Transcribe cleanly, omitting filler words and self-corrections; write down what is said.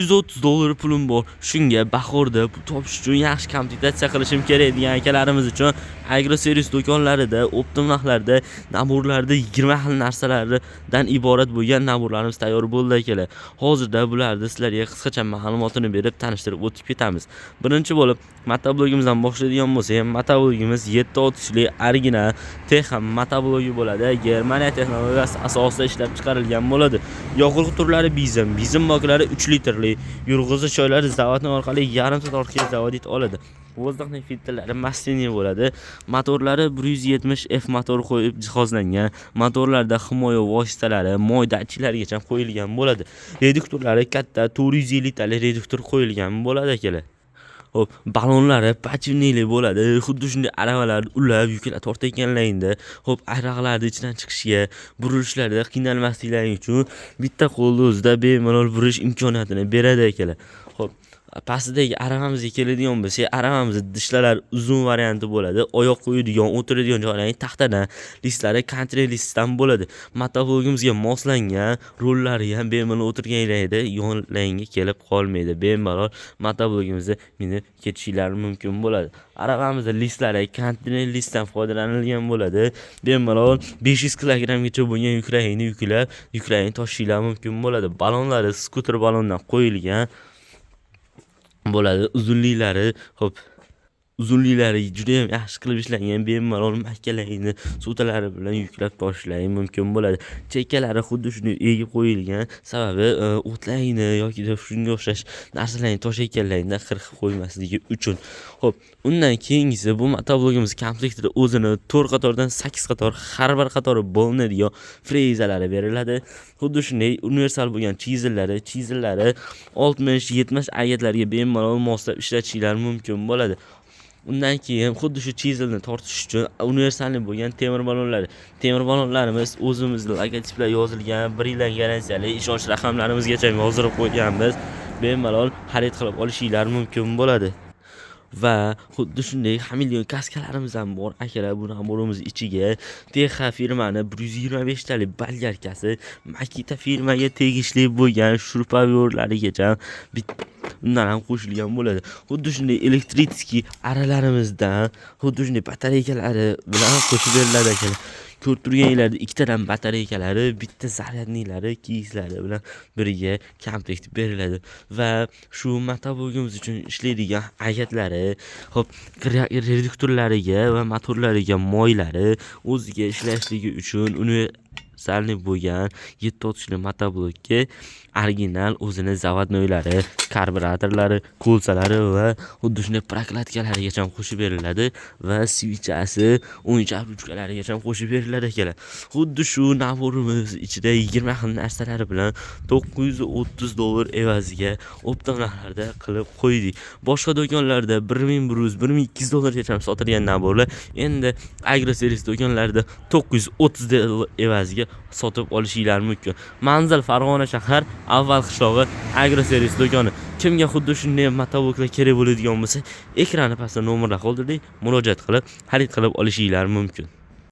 130 dollar pulim bor. Shunga bahorda pul topish uchun yaxshi komplektatsiya qilishim kerak degan akalarimiz uchun Agroservis do'konlarida оптом narxlarda набор larda 20 xil narsalardan iborat bo'lgan набор larimiz tayyor bo'ldi, akalar. Hozirda bularni sizlarga qisqacha ma'lumotini berib, tanishtirib o'tib ketamiz. Birinchi bo'lib motoblogimizdan boshlaydigan bo'lsak, motoblogimiz 7 otishli original Texa motoblogi bo'ladi. Germaniya texnologiyasi asosida ishlab chiqarilgan bo'ladi. Yoqilg'i turlari benzin, benzin boklari 3 litrli, yurg'izish joylari заводной orqali yarim soat orqaga заводить oladi. Воздухный filtrlari масляный bo'ladi. Motorlari 170 F motor qo'yib jihozlangan. Motorlarda himoya vositalari, moy datchiklarigacha qo'yilgan bo'ladi. Reduktorlari katta, 450 tali reduktor qo'yilgan bo'ladi, akalar. Xo'p, balonlari подшипник li bo'ladi. Xuddi shunday aravalarni ulab yuklar tortayotganlaringda, xo'p, ayraqlarni ichidan chiqishga, burilishlarda qiynalmasliklaring uchun bitta qo'lni o'zida bemalol burish imkoniyatini beradi, akalar. Xo'p, pastidagi aravamizga keladigan bo'lsak, aravamizni dishlalari uzun varianti bo'ladi. Oyoq qo'yadigan, o'tiradigan joylari taxtadan, listlari kontre listdan bo'ladi. Motoblogimizga moslangan rollari ham bemalol o'tirganinglarda yonlaringga kelib qolmaydi. Bemalol motoblogimizni minib ketishinglari mumkin bo'ladi. Aravamizni listlari kontre listdan foydalanilgan bo'ladi. Bemalol 500 kilogrammgacha bo'lgan yuklaringni yuklab, yuklaringni tashishinglar mumkin bo'ladi. Balonlari skuter balondan qo'yilgan bo'ladi. Uzunliklari, xo'p, uzunliklari juda ham yaxshi qilib ishlangan. Bemalol makkalaringni so'talari bilan yuklab tashishlaring mumkin bo'ladi. Chekkalari xuddi shunday egib qo'yilgan. Sababi o'tlaringni yoki shunga o'xshash narsalarni toshayotganlaringda qirqib qo'ymasligi uchun. Xo'p, undan keyingisi bu motoblogimiz komplektida o'zini 4 qatordan 8 qator, har bir qatori bo'linadigan frezalari beriladi. Xuddi shunday universal bo'lgan chizellari 60-70 agatlarga bemalol moslab ishlatishinglar mumkin bo'ladi. Undan keyin xuddi shu chizelni tortish uchun универсальный bo'lgan temir balonlari. Temir balonlarimiz o'zimizni logotiplar yozilgan, 1 yildan garantiyali, ishonch raqamlarimizgacha yozdirib qo'yganmiz. Bemalol xarid qilib olishinglar mumkin bo'ladi. Va xuddi shunday xameleon kaskalarimiz ham bor, akalar. Bu набор imiz ichiga Texa firmani 125 talik bolgarkasi, Makita firmaga tegishli bo'lgan шуруповёрт larigacha undan ham qo'shilgan bo'ladi. Xuddi shunday электрический aralarimizdan xuddi shunday batareykalari bilan qo'shib beriladi, akalar. Ko'rib turganinglarda ikkitadan batareykalari, bitta зарядный lari, keyslari bilan birga komplekt beriladi va shu motoblogimiz uchun ishlaydigan agatlari, xo'p, reduktorlariga va motorlariga moylari, o'ziga ishlashligi uchun универсальный bo'lgan 7 otishli motoblokka original o'zini заводной lari, karburatorlari, кольца lari va xuddi shunday прокладка larigacha qo'shib beriladi va свеча si, o'yinchoq ruchkalarigacha qo'shib beriladi, akalar. Xuddi shu набор imiz ichida 20 xil narsalari bilan 930 dollar evaziga оптом narxlarda qilib qo'ydik. Boshqa do'konlarda 1100, 1200 dollargacha sotilgan набор lar endi Agroservis do'konlarida 930 dollar evaziga sotib olishinglar mumkin. Manzil: Farg'ona shahar, Avval qishlog'i, Agroservis do'koni. Kimga xuddi shunday motobloklar kerak bo'ladigan bo'lsa, ekrani pastida nomerlar qoldirdik, murojaat qilib, xarid qilib olishinglar mumkin.